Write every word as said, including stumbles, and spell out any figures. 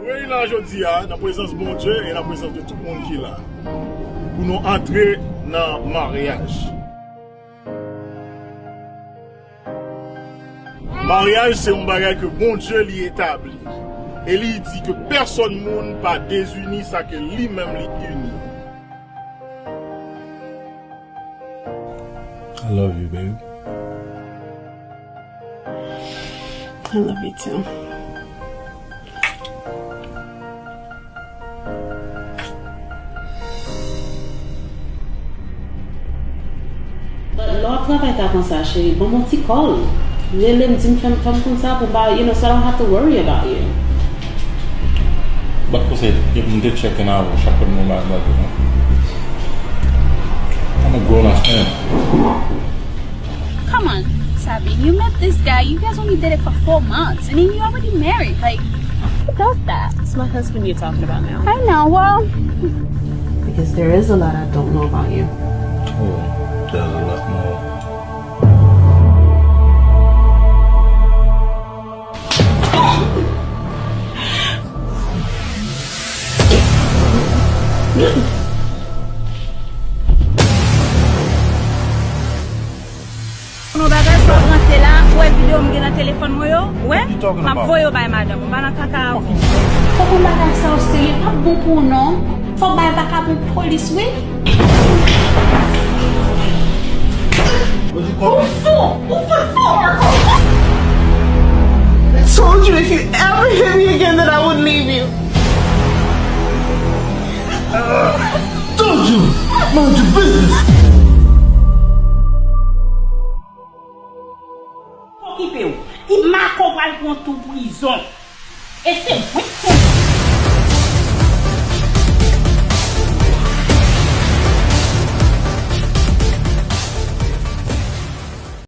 Nou reyini la jodi a nan prezans Bondye e nan prezans de tout moun ki la pou nou antre nan maryaj. Maryaj se yon bagay ke Bondye li etabli e li di ke pèsòn moun pa dezini sa ke li menm li ini. I love you, baby. I love you too. But lè w ap travay ta konsa, cheri, ban m yon ti call. Rele m, di m, fè m, fè m konn sa pou m pa, you know, so I don't have to worry about you. But pou se, if m te check in avè w, chak kote mwen ba, ba, non. I'm a grown ass man. Come on, Sabi, you met this guy, you guys only dated for four months, and then you already married. Like, who does that? It's my husband you're talking about now. I know, well, because there is a lot I don't know about you. Oh, there's a lot more. Yon bagay, fò w rantre la, ou wè videyo m gen nan telefòn mwen yo, ou wè, m ap voye yo bay madanm ou, m pa nan kaka avè w. Fò w pran bagay sa o serye, l p ap bon pou ou non. Fò w bay vakabon polis wi. Ou fou! Ou fou fou! I told you if you ever hit me again that I would leave you. Told you! Mind your business! Okipe w. I makon pral pran tou prizon. E se mwen ki